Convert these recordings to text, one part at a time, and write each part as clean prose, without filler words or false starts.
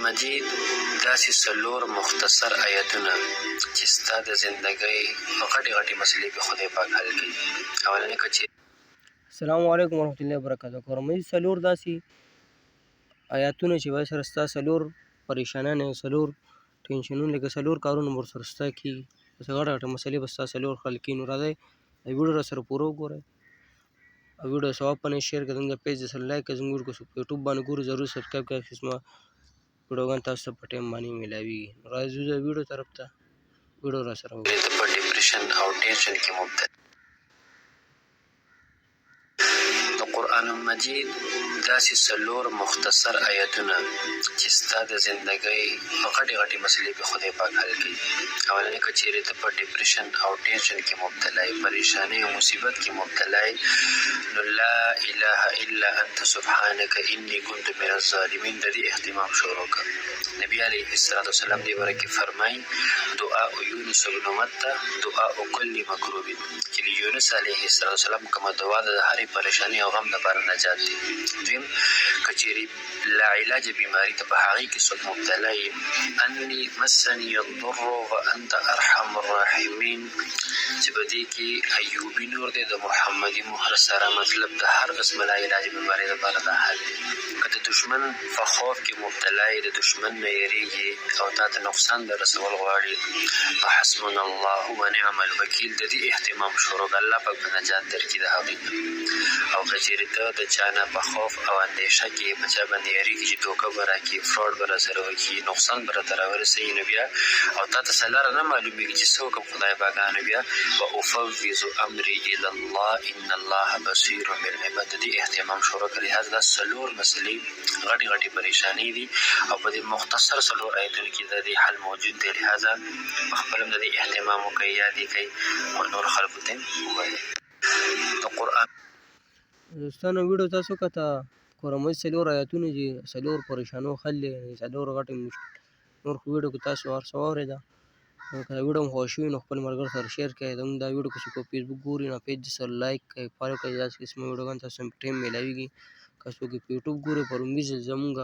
مجید داسې څلور مختصر آیتونه چې ستا د زندګۍ غټې غټې مسلې پې خدای پاک حل کوي. اولنی که چېرې. السلام علیکم ورحمت الله وبرکاته. قرآن مجید څلور داسې آیاتونه چې وای سره ستا څلور پریشانانې او څلور ټینشنونه، لکه څلور کارونه به ورسره ستا کېږي، داسې غټه غټه مسلې به ستا څلور حل کړي. نو راځئ دا ویډیو را سره پوره وګورئ او ویډیو ثواب په شیر کړئ، زموږ پیج سره لایک کړئ، زموږ ویډیو که په یوټیوب باندې ګورئ ضرور سبسکرایب کړئ چې زما ویډیوګان تاسو ته په ټایم باندې میلاویږي. نو راځو د ویډیو طرف ته، ویډیو را سره وګورئ. ته په ډیپریشن او ټینشن کې مبتلا د قرآن مجید داسې څلور مختصر آیتونه چې ستا د زندګۍ غټې غټې مسلې پې خدای پاک حل کوي. اولنی که چېرې ته په ډیپریشن او ټینشن کې مبتلا یې، پریشانۍ او مصیبت کې مبتلا یې، نو لا اله الا انت سبحانک انی کنت من الظالمین د دې اهتمام شروع کړه. نبی علیه الصلوة والسلام دې باره کې فرمایي، دعاء یونس بن متی دعاء کل مکروب، چې د یونس علیه الصلوة والسلام کومه دعا ده د هرې پریشانۍ او غم لپاره نجات دی. دویم، که چېرې لاعلاجه بیماري ته په هغې کې څوک مبتلا یې، انی مسنی الضر وانت ارحم الراحمین، چې په دې کې ایوبي نور دی د محمدي مهر سره، مطلب د هر قسمه لاعلاجه بیمارۍ لپاره دا حل دی. که د دښمن په خوف کې مبتلا یې، د دښمن نه یریږې او تاته نقصان در رسول غواړي، نو حسبنا الله ونعم الوکیل د دې اهتمام شروع کړه، الله پاک به نجات درکړي د هغوی نه. او که چېرې ته د چا نه په خوف او اندېشه کې یې، په چا باندې یریږې چې دوکه به راکړي، فراډ به راسره وکړي، نقصان به راته راورسوي، نو بیا او تاته څه لاره نه معلومیږي چې څه وکړم خدای پاکه، نو بیا وافوض امري الی الله ان الله بصیر بالعباد د دې اهتمام شروع کړه. لهذا دا څلور مسلې غټې غټې پریشانۍ دي او په دې مختصر څلور آیتونو کې د دې حل موجود دی. لهذا په خپل هم د دې اهتمام وکړئ، یاد یې کړئ او نورو خلکو ته هم ووایئ. د قرآن دوستانو ویډیو تاسو کته، قرآن مجید څلور آیتونه دي، څلور پریشانو حل دی، څلور غټې مشکل. نور خو ویډیو کې تاسو هر څه واورېده. نو که دا ویډیو مو خوښه شوي نو خپل ملګرو سره شیر کړئ. زموږ دا ویډیو که څوک په فیسبوک ګوري نو پیج سره لایک کړئ، فالو کړئ، داسې قسمه ویډیوګان تاسو ته په ټایم میلاویږي. که څوک په یوټیوب ګوري په لومړي ځل زموږ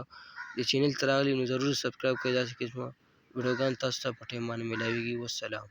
د چینل ته راغلي نو ضرور سبسکرایب کړئ، داسې قسمه ویډیوګان تاسو ته په ټایم باندې میلاویږي. والسلام.